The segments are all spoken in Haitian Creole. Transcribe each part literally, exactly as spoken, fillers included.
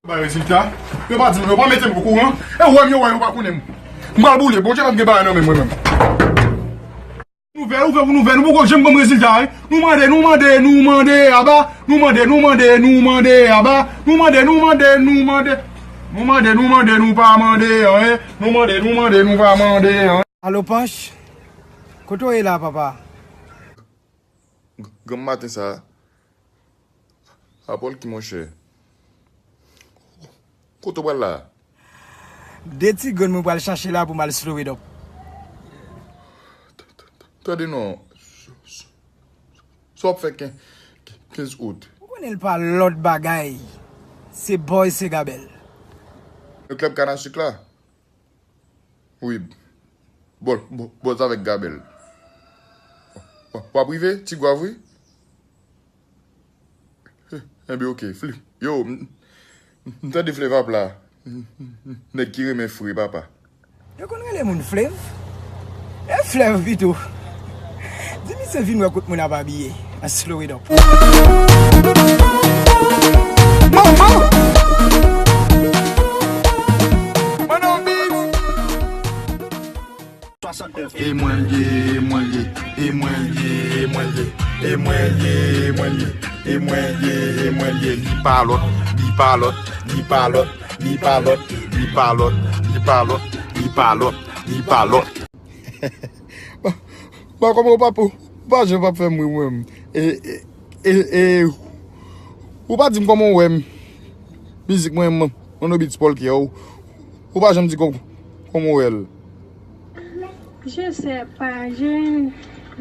Bay rezilta. Yo pa di m, yo pa mete m okouran. E wè m, yo wè, yo pa konnen m. M pral boule, Bondye pa t gen bagay nan men mwen menm. Nouvèl, ouvè pou nouvèl, nou poko janm ban m rezilta, wi. Nou mande, nou mande, nou mande, aba. Nou mande, nou mande, nou mande, aba. Nou mande, nou mande, nou mande. Nou mande, nou mande, nou pa mande, anyen. Nou mande, nou mande, nou pa mande, anyen. Alo, Panch? Kote w ye la, papa? Granm maten sa a. Apòl ki, monchè? Kote w pral la? De ti grenn mwen pral chache la pou m al slow it up. Tande non. Sa w ap fè ken-, kenz out? Ou konnen l pa lòt bagay. Se bòy, se Gabèl. Nan klèb Kanasik la? Wi. Bòl, bò-, bòz avèk Gabèl. W ap rive, Ti Gwav, wi. Enben, oke, flip. Yo, m, m tande Flèv ap la. Nèg ki renmen fre, papa. Yo konn rele moun Flèv? E Flèv pito. Di misye vin wè kot moun ap abiye. An slow it up. Manman! Manman Beats! E mwen l ye, e mwen l ye, e mwen l ye, e mwen l ye, e mwen l ye, e mwen l ye, e mwen l ye, e mwen l ye, li pa lòt, li pa lòt, li pa lòt, li pa lòt, li pa lòt, li pa lòt, li pa lòt, li pa lòt. Ba, ba, kòman ou pa, ou pa janm p ap fè m ri, mwen. E, e, e, e, ou pa di m kòman w wè m. Mizik mwen, m, Manno Beats Polky, ou, ou pa janm di kò-, kòman w wè l. Je sais pas, j'ai une,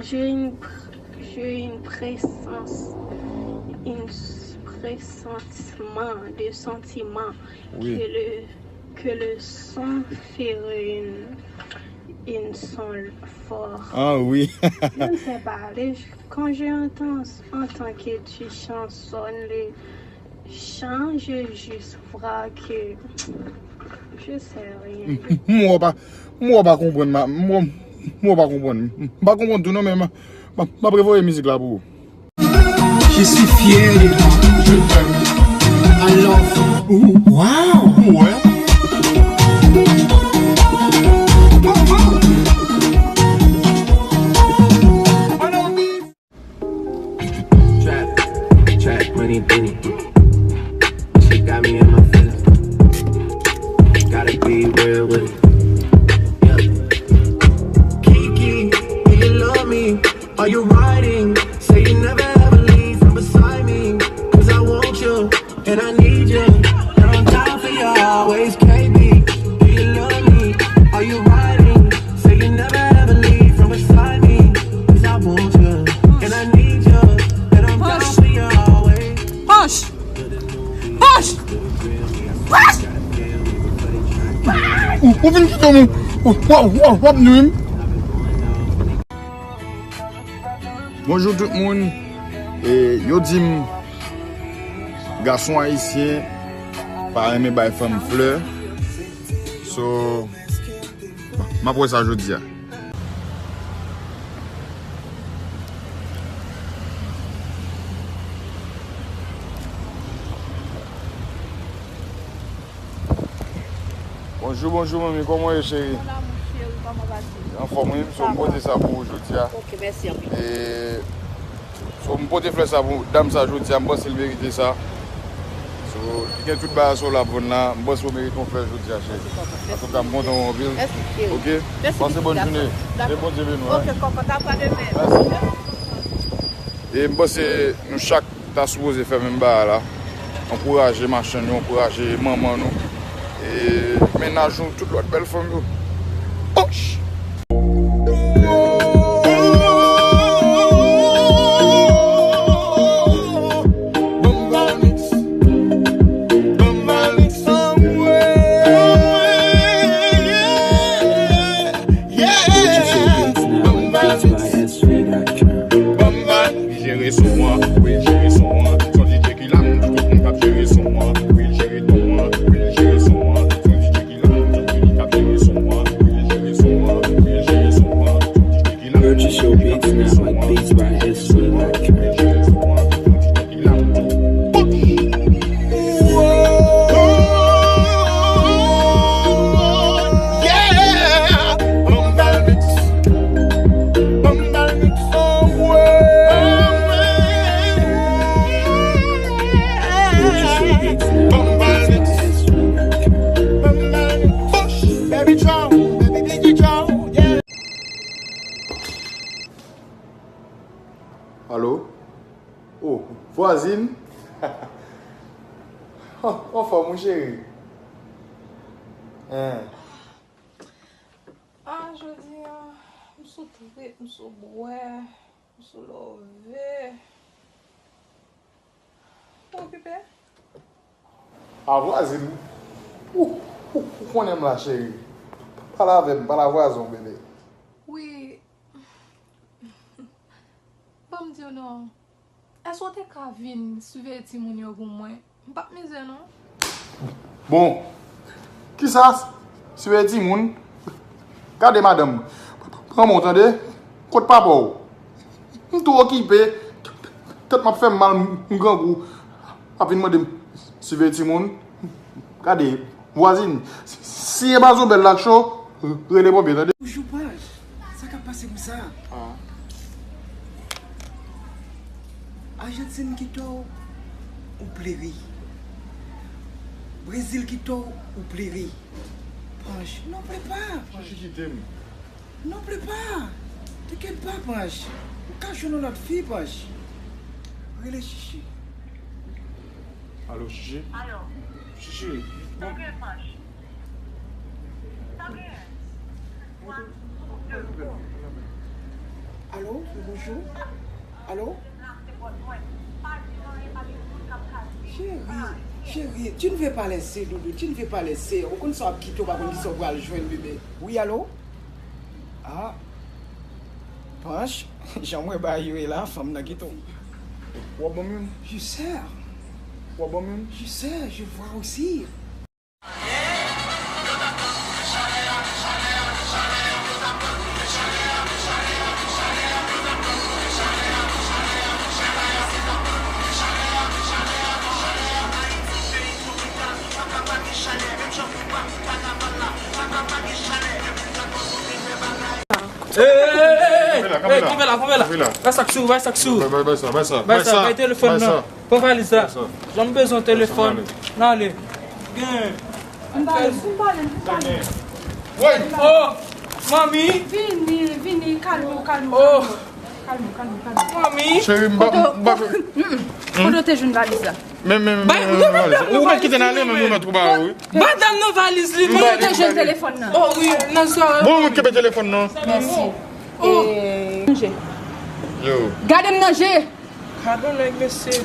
j'ai une pr-, j'ai une présence, une s-, pressentiment, de sentiment que le, que le son ferait une, une son fort. Ah oui. Je ne sais pas, les, quand j'entends, entends que tu chantes, les, Chanje jis vwa ke je sais rien. M wè w pa, m wè w pa konprann, m wè, m wè w pa konprann. M pa konprann tou non, men m, m, m ap revoye mizik la pou ou. Je suis fier de toi. Je t'aime. I love you. Wow. Ouais. Trap, trap, money, penny. She got me in my feelings. Gotta be real with it. Yeah. Kiki, do you love me? Are you riding? Say you never ever leave from beside me. 'Cause I want you. And I need you, and I'm down for you always, K B. Do you love me? Are you riding? Say you never ever leave from beside me. 'Cause I want you, and I need you, and I'm down for you always. Panch! Panch! Panch! Ou, ou vin kite m, ou, ou, ou, ou ap nwi m. Bonjou tout moun. E, yo di m gason ayisyen pa renmen bay fanm flè. So, m ap wè sa jodi a. Bonjou, bonjou, manmi. Kòman w ye, cheri? Mon amour chéri, kòman vas-tu? Anfòm, wi. So, m pote sa pou ou jodi a. Ok, mèsi anpil. E, so, m pote flè sa pou dam sa jodi a. M panse l merite sa. So, li gen tout bagay sa w l ap vann la. M panse w merite yon flè jodi a, cheri. Antouka, m kontan wè w anpil. Mèsi, cheri. Ok? Mèsi, pitit gason. Pase bòn jounen. Dakò. Ke Bondye beni w, hein? Ok, kòkòt, apa demen. Mèsi. E m panse nou chak ta sipoze fè menm bagay la. Ankouraje machann yo, ankouraje manman nou. E mennaj nou, tout lòt bèl fanm yo. Ouch! Banm vibe. Li jere son an, wi, l jere son an. Se yon D J ki la menm, tout moun k ap jere son an. Wi, l jere ton an, wi, l jere son an. Se yon D J ki la menm, tout moun k ap jere son an. Wi, l jere son an, wi, l jere son an. Vwazin. Anfòm, wi, cheri. Hein. Ah, jodi a, m sou trip, m sou bwè, m sou love. Ou okipe? A vwazin. Ou, ou, ou konnen m la, cheri. Pale avè m, pale a vwazin w, bebe. Wi. Ban m di w non. Èske w te ka vin siveye timoun yo pou mwen? M p ap mizè non. Bon, kisa? Siveye timoun? Gade madanm. Pran men w tande. Kot papa w? M tou okipe. Tèt m ap fè m mal, m grangou. Ap vin mande m siveye timoun. Gade, vwazin, si e mazon bèl la k cho, rele ponpye, tande. Bonjou, Panch. Sa k ap pase konsa? Ah. Ajantin kite w, ou plere. Brezil kite w, ou plere. Panch, non, plè pa. Chichi kite m. Non, plè pa. Tenkèt pa, Panch. Ou ka jwenn yon lòt fi, Panch. Rele Chichi. Alo, Chichi? Alo. Chichi. Sa gen, Panch? Sa gen? Alo, bonjou. Alo? Cheri, cheri, tu ne veux pas laisser, doudou, tu ne veux pas laisser. Ou konn sa w ap kite, ou pa konn kisa w pral jwenn, bebe. Wi, alo? Ah. Panch, jan mwen ba yo e la, fanm nan kite w. W ap ban m youn? Je sais. W ap ban m youn? Je sais, je vois aussi. Ey, ey, ey, ey, kanpe la, kanpe la. Bay sa k sou, bay sa k sou. Bay, bay, bay sa, bay sa. Bay sa, bay telefòn nan. Pran valiz la. Jan m bezwen telefòn. N ale. Gen. Ann pale, ann pale, ann pale. Woy! Oh! Manmi! Vini, vini, kalme w, kalme w, kalme w. Kalme w, kalme w, kalme w. Manmi! Cheri, m pa, m pa. Kote w te jwenn valiz la? Men, men, men, men, men, valiz la. Ou mèt kite n ale, men ou mèt ou ba ou, wi. Ba dam nan valiz li, men. Kote w te jwenn telefòn nan? Oh, wi, nan zòrèy. Bon, ou kenbe telefòn nan. Mèsi. Oh. Gade m nan je. Yo. Gade m nan je. Gadon nèg, mesye.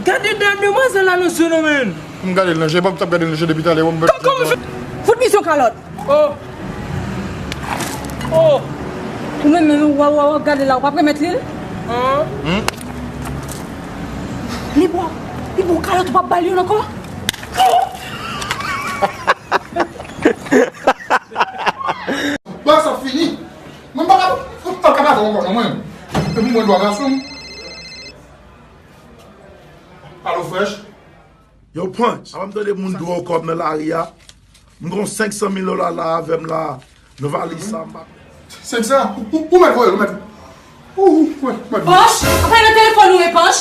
Gade dan demwazèl la nan zye non, men. M gade l nan je, m t ap gade l nan je depi talè, bon, m... Kòman w fè? Fout misye yon kalòt. Oh. Oh. Ou menm, menm, w ap, w ap, w ap gade la, ou p ap remèt li l? An? Hmm? Li ba w, li ba w kalòt, ou p ap ba l youn ankò? Ba sa fini. Mwen pa ka, pa ka pase ankò non mwen. Epi mwen dwa gason. Alo, Fresh. Yo, Panch, avan m tande moun dwe w kòb nan lari a, m gon senk san mil dola la avè m la, nan valiz sa, m pa... Senk san? Ou, ou, ou mèt voye l, ou mèt. Ou, ou, ou mèt voye l. Panch, apa nan telefòn ou ye, Panch?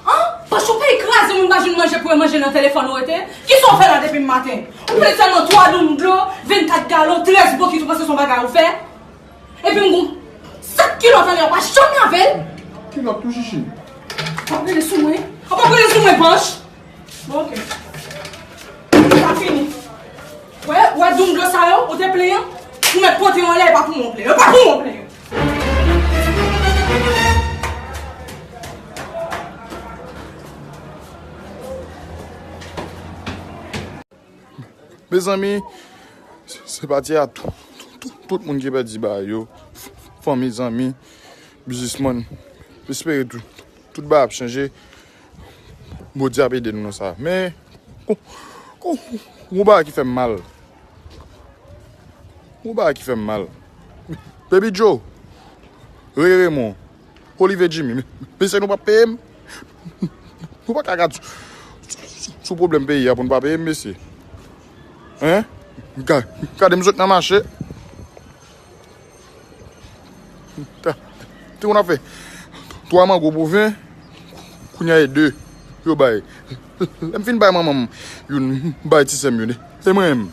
An? Panch, ou peye kraze moun pa jwenn manje pou yo manje nan telefòn ou rete? Kisa w fè la depi maten? Ou pran sèlman twa doum dlo, vennkat galon, trèz bokit, ou panse se yon bagay ou fè? Epi m gon sak kilòt anlè, ou pa janm lave l. Kilòt tou, Chichi. W ap rele sou mwen? W ap rele sou mwen, Panch? Bon, oke. Sa fini. Wè, wè doum dlo sa yo, ou te plenyen? Ou mèt pote yo anlè, e pa pou mwen w plenyen. E pa pou mwen w plenyen. Mezanmi, se pati a tout, tout, tout, tout moun ki pèdi bagay yo, fanmi, zanmi, biznismann. M espere tout, tout bagay ap chanje. Bondye ap ede nou nan sa. Men, gon, gon, gon bagay ki fè m mal. Gon bagay ki fè m mal. Baby Joe, Rere Mon, Olivier Jimmy, mesye, nou p ap peye m. Nou pa ka gad sou, sou, sou pwoblèm peyi a pou n pa peye m, mesye. Hein? Ga-, gade m sot nan mache. Ta, te konn ap fè twa mango pou ven, kounye a e de yo bay. Lè m fin bay manman m youn, m bay ti sè m youn. E mwen menm.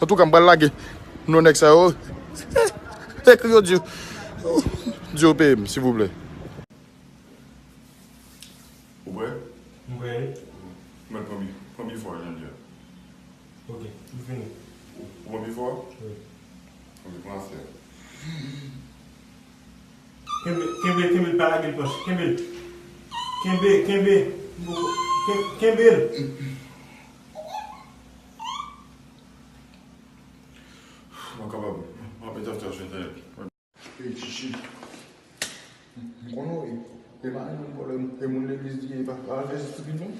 Antouka, m pral lage non nèg sa yo. Ekri yo, di yo, di yo peye m, silvouplè. M prè wi. Mwen pran bi-, pran bifò a, jan l di a. Ok, m fini. Ou, ou pran bifò a? Wi. Ok, pran afè a. Kenbe, kenbe, kenbe l, pa lage l pòch. Kenbe l. Kenbe, kenbe. M poko, ken-, kenbe l. Mwen kapab. Mwen ap mete afè a sou entènèt. Ey, Chichi. M konnen w, e, e pa renmen vòlè, e moun legliz li ye, e pa, pa al fè zis pou li non.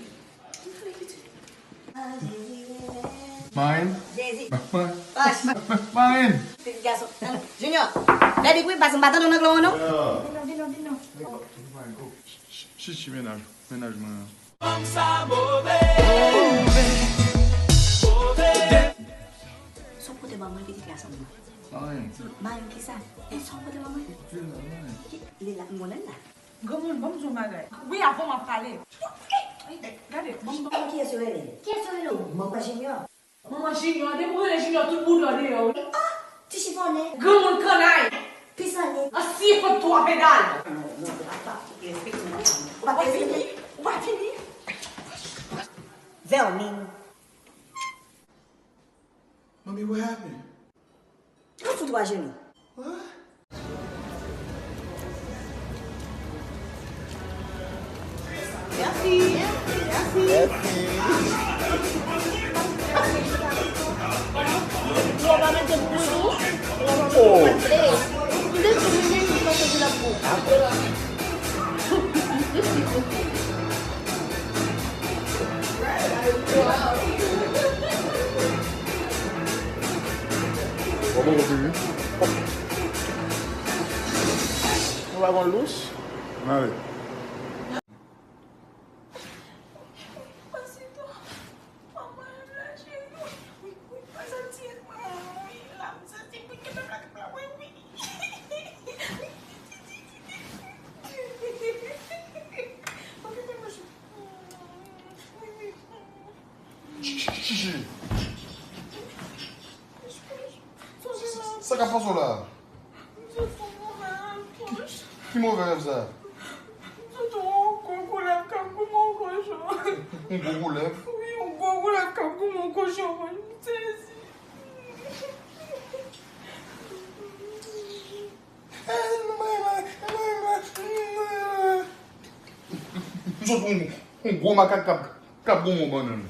Marenn. Jezi. Ma-, ma-, Pòch. Ma-, ma-, marenn. Pitit gason. Junior, fè big wi, paske m pa tande w nan klo non. Vin non, vin non, vin non. Chichi, mennaj, mennaj mwen an. Fanm sa move. Move. Sa w pote ban mwen, pitit gason m nan? Anyen. Marenn kisa? E sa w pote ban mwen? Li la, m konnen l la. Granmoun, ban m di w yon bagay. Wi, avan w ap pale. Gade, ban m, ban m. Kiyès yo rele? Kiyès yo rele w? Manman Junior. Manman Junior, depi w rele Junior, tout bouda w deyò, wi. Ah! Ti chifònè. Granmoun kannay. Pisannye. Ansyen kont twa pedal. Non, non, ou pa, pa respekte mwen. Ou pa respekte mwen. Ou pa fini? Vèmin. Mommy, what happened? Al fout w ajenou. What? Mèsi. Mèsi. Mèsi. Ou pa mete bouy tou? Oh. Ou depi mwen menm ki panse ki l ap bon. Ou pa gon lous? Mare. Chichi. Sa k ap pase w la? Ki, ki move rèv sa? Yon gwo koulèv? Wi, yon gwo koulèv k ap goumen yon kochon. M sot yon, yon gwo makak k ap, k ap goumen yon bannann.